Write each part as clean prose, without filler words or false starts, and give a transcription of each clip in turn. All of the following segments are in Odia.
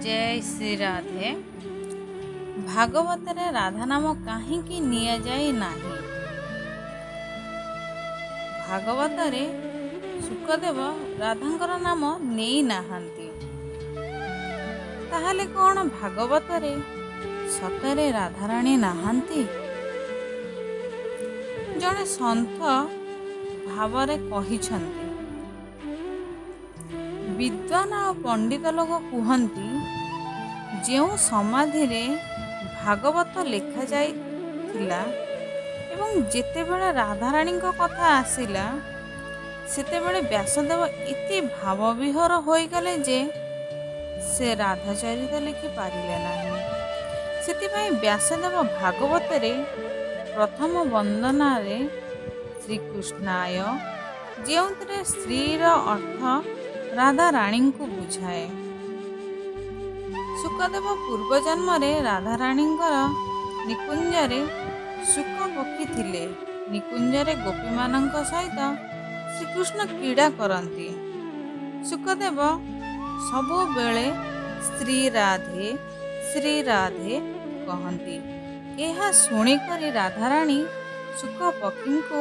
ଜୟ ଶ୍ରୀ ରାଧେ। ଭାଗବତରେ ରାଧା ନାମ କାହିଁକି ନିଆଯାଇ ନାହିଁ? ଭାଗବତରେ ଶୁକଦେବ ରାଧାଙ୍କର ନାମ ନେଇନାହାନ୍ତି, ତାହେଲେ କ'ଣ ଭାଗବତରେ ସତରେ ରାଧାରାଣୀ ନାହାନ୍ତି? ଜଣେ ସନ୍ଥ ଭାବରେ କହିଛନ୍ତି, ବିଦ୍ୱାନ ଆଉ ପଣ୍ଡିତ ଲୋକ କୁହନ୍ତି, ଯେଉଁ ସମାଧିରେ ଭାଗବତ ଲେଖାଯାଇଥିଲା ଏବଂ ଯେତେବେଳେ ରାଧାରାଣୀଙ୍କ କଥା ଆସିଲା, ସେତେବେଳେ ବ୍ୟାସଦେବ ଏତେ ଭାବବିହ୍ୱଳ ହୋଇଗଲେ ଯେ ସେ ରାଧାଚରିତ ଲେଖିପାରିଲେ ନାହିଁ। ସେଥିପାଇଁ ବ୍ୟାସଦେବ ଭାଗବତରେ ପ୍ରଥମ ବନ୍ଦନାରେ ଶ୍ରୀକୃଷ୍ଣାୟ, ଯେଉଁଥିରେ ଶ୍ରୀର ଅର୍ଥ ରାଧାରାଣୀଙ୍କୁ ବୁଝାଏ। ଶୁକଦେବ ପୂର୍ବଜନ୍ମରେ ରାଧାରାଣୀଙ୍କର ନିକୁଞ୍ଜରେ ଶୁକ ପକ୍ଷୀ ଥିଲେ। ନିକୁଞ୍ଜରେ ଗୋପୀମାନଙ୍କ ସହିତ ଶ୍ରୀକୃଷ୍ଣ କ୍ରୀଡ଼ା କରନ୍ତି। ଶୁକଦେବ ସବୁବେଳେ ଶ୍ରୀ ରାଧେ ଶ୍ରୀ ରାଧେ କହନ୍ତି। ଏହା ଶୁଣିକରି ରାଧାରାଣୀ ଶୁକ ପକ୍ଷୀଙ୍କୁ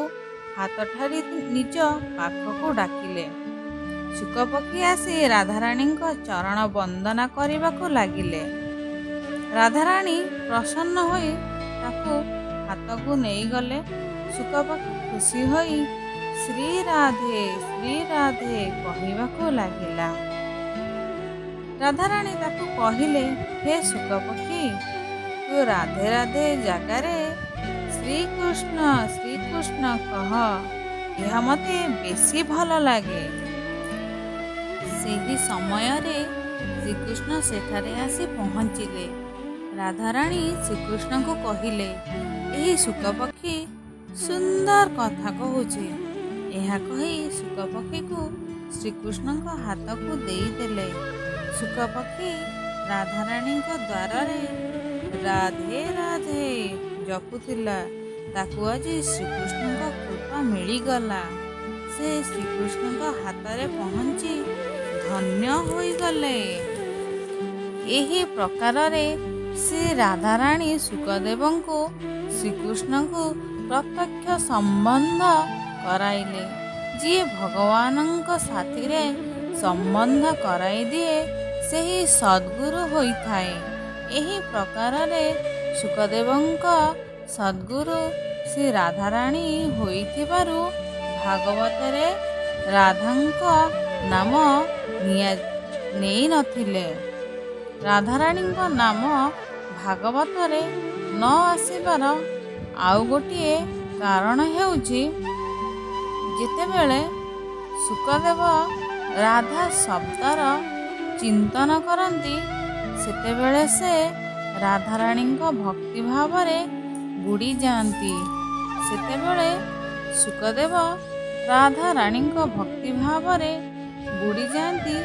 ହାତ ଠାରି ନିଜ ପାଖକୁ ଡାକିଲେ। ଶୁକ ପକ୍ଷୀ ଆସି ରାଧାରାଣୀଙ୍କ ଚରଣ ବନ୍ଦନା କରିବାକୁ ଲାଗିଲେ। ରାଧାରାଣୀ ପ୍ରସନ୍ନ ହୋଇ ତାକୁ ହାତକୁ ନେଇଗଲେ। ଶୁକ ପକ୍ଷୀ ଖୁସି ହୋଇ ଶ୍ରୀ ରାଧେ ଶ୍ରୀ ରାଧେ କହିବାକୁ ଲାଗିଲା। ରାଧାରାଣୀ ତାକୁ କହିଲେ, ହେ ଶୁକ ପକ୍ଷୀ, ତୁ ରାଧେ ରାଧେ ଜାଗାରେ ଶ୍ରୀକୃଷ୍ଣ ଶ୍ରୀକୃଷ୍ଣ କହ, ଏହା ମୋତେ ବେଶୀ ଭଲ ଲାଗେ। ସେହି ସମୟରେ ଶ୍ରୀକୃଷ୍ଣ ସେଠାରେ ଆସି ପହଞ୍ଚିଲେ। ରାଧାରାଣୀ ଶ୍ରୀକୃଷ୍ଣଙ୍କୁ କହିଲେ, ଏହି ଶୁକପକ୍ଷୀ ସୁନ୍ଦର କଥା କହୁଛି। ଏହା କହି ଶୁକପକ୍ଷୀକୁ ଶ୍ରୀକୃଷ୍ଣଙ୍କ ହାତକୁ ଦେଇଦେଲେ। ଶୁକପକ୍ଷୀ ରାଧାରାଣୀଙ୍କ ଦ୍ୱାରରେ ରାଧେ ରାଧେ ଜପୁଥିଲା। ତାକୁ ଆଜି ଶ୍ରୀକୃଷ୍ଣଙ୍କ କୃପା ମିଳିଗଲା। ସେ ଶ୍ରୀକୃଷ୍ଣଙ୍କ ହାତରେ ପହଞ୍ଚି ଧନ୍ୟ ହୋଇଗଲେ। ଏହି ପ୍ରକାରରେ ଶ୍ରୀ ରାଧାରାଣୀ ଶୁକଦେବଙ୍କୁ ଶ୍ରୀକୃଷ୍ଣଙ୍କୁ ପ୍ରତ୍ୟକ୍ଷ ସମ୍ବନ୍ଧ କରାଇଲେ। ଯିଏ ଭଗବାନଙ୍କ ସାଥିରେ ସମ୍ବନ୍ଧ କରାଇଦିଏ, ସେହି ସଦ୍ଗୁରୁ ହୋଇଥାଏ। ଏହି ପ୍ରକାରରେ ଶୁକଦେବଙ୍କ ସଦ୍ଗୁରୁ ଶ୍ରୀ ରାଧାରାଣୀ ହୋଇଥିବାରୁ ଭାଗବତରେ ରାଧାଙ୍କ ନାମ ନେଇନଥିଲେ। ରାଧାରାଣୀଙ୍କ ନାମ ଭାଗବତରେ ନ ଆସିବାର ଆଉ ଗୋଟିଏ କାରଣ ହେଉଛି, ଯେତେବେଳେ ଶୁକଦେବ ରାଧା ଶବ୍ଦର ଚିନ୍ତନ କରନ୍ତି, ସେତେବେଳେ ସେ ରାଧାରାଣୀଙ୍କ ଭକ୍ତି ଭାବରେ ବୁଡ଼ି ଯାଆନ୍ତି। ସେତେବେଳେ ଶୁକଦେବ ରାଧାରାଣୀଙ୍କ ଭକ୍ତି ଭାବରେ ବୁଡ଼ି ଯାଆନ୍ତି,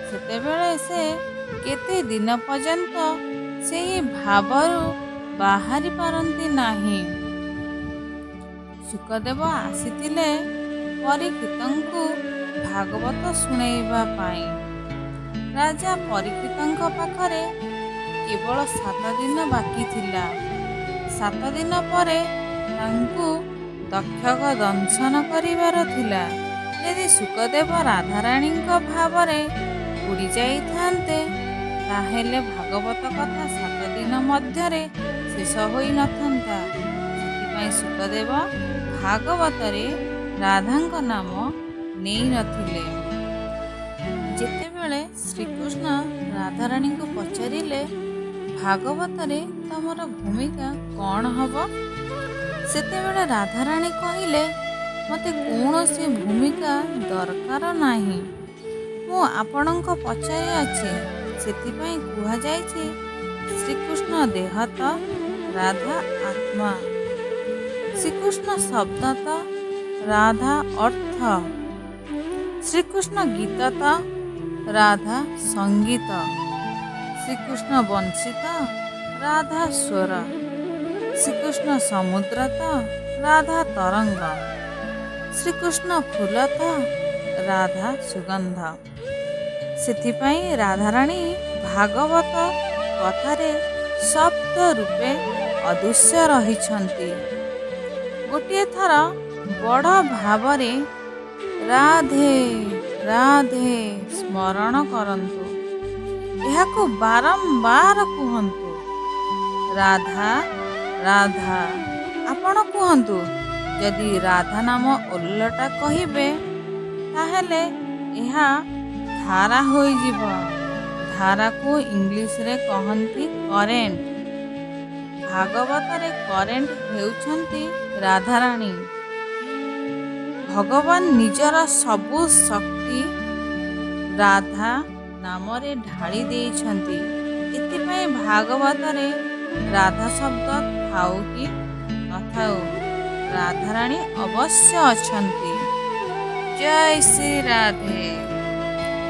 ସେତେବେଳେ ସେ କେତେ ଦିନ ପର୍ଯ୍ୟନ୍ତ ସେହି ଭାବରୁ ବାହାରି ପାରନ୍ତି ନାହିଁ। ଶୁକଦେବ ଆସିଥିଲେ ପରୀକ୍ଷିତଙ୍କୁ ଭାଗବତ ଶୁଣାଇବା ପାଇଁ। ରାଜା ପରୀକ୍ଷିତଙ୍କ ପାଖରେ କେବଳ 7 ଦିନ ବାକି ଥିଲା। 7 ଦିନ ପରେ ତାଙ୍କୁ ତକ୍ଷକ ଦଂଶନ କରିବାର ଥିଲା। ଯଦି ଶୁକଦେବ ରାଧାରାଣୀଙ୍କ ଭାବରେ ବୁଡ଼ି ଯାଇଥାନ୍ତେ, ତାହେଲେ ଭାଗବତ କଥା 7 ଦିନ ମଧ୍ୟରେ ଶେଷ ହୋଇନଥାନ୍ତା। ସେଥିପାଇଁ ଶୁକଦେବ ଭାଗବତରେ ରାଧାଙ୍କ ନାମ ନେଇନଥିଲେ। ଯେତେବେଳେ ଶ୍ରୀକୃଷ୍ଣ ରାଧାରାଣୀଙ୍କୁ ପଚାରିଲେ, ଭାଗବତରେ ତମର ଭୂମିକା କ'ଣ ହେବ, ସେତେବେଳେ ରାଧାରାଣୀ କହିଲେ, ମୋତେ କୌଣସି ଭୂମିକା ଦରକାର ନାହିଁ। ମୁଁ ଆପଣଙ୍କ ପଛରେ ଅଛି। ସେଥିପାଇଁ କୁହାଯାଇଛି, ଶ୍ରୀକୃଷ୍ଣ ଦେହ ତ ରାଧା ଆତ୍ମା, ଶ୍ରୀକୃଷ୍ଣ ଶବ୍ଦ ତ ରାଧା ଅର୍ଥ, ଶ୍ରୀକୃଷ୍ଣ ଗୀତ ତ ରାଧା ସଙ୍ଗୀତ, ଶ୍ରୀକୃଷ୍ଣ ବଂଶୀ ତ ରାଧା ସ୍ୱର, ଶ୍ରୀକୃଷ୍ଣ ସମୁଦ୍ର ତ ରାଧା ତରଙ୍ଗ, ଶ୍ରୀକୃଷ୍ଣ ଫୁଲ ତ ରାଧା ସୁଗନ୍ଧ। ସେଥିପାଇଁ ରାଧାରାଣୀ ଭାଗବତ କଥାରେ ଶବ୍ଦ ରୂପେ ଅଦୃଶ୍ୟ ରହିଛନ୍ତି। ଗୋଟିଏ ଥର ବଡ଼ ଭାବରେ ରାଧେ ରାଧେ ସ୍ମରଣ କରନ୍ତୁ। ଏହାକୁ ବାରମ୍ବାର କୁହନ୍ତୁ, ରାଧା ରାଧା। ଆପଣ କୁହନ୍ତୁ, ଯଦି ରାଧା ନାମ ଓଲଟା କହିବେ ତାହେଲେ ଏହା ଧାରା ହୋଇଯିବ। ଧାରାକୁ ଇଂଲିଶରେ କହନ୍ତି କରେଣ୍ଟ। ଭାଗବତରେ କରେଣ୍ଟ ହେଉଛନ୍ତି ରାଧାରାଣୀ। ଭଗବାନ ନିଜର ସବୁ ଶକ୍ତି ରାଧା ନାମରେ ଢାଳି ଦେଇଛନ୍ତି। ଏଥିପାଇଁ ଭାଗବତରେ ରାଧା ଶବ୍ଦ ଥାଉ କି ନଥାଉ, ରାଧାରାଣୀ ଅବଶ୍ୟ ଅଛନ୍ତି। ଜୟ ଶ୍ରୀ ରାଧେ।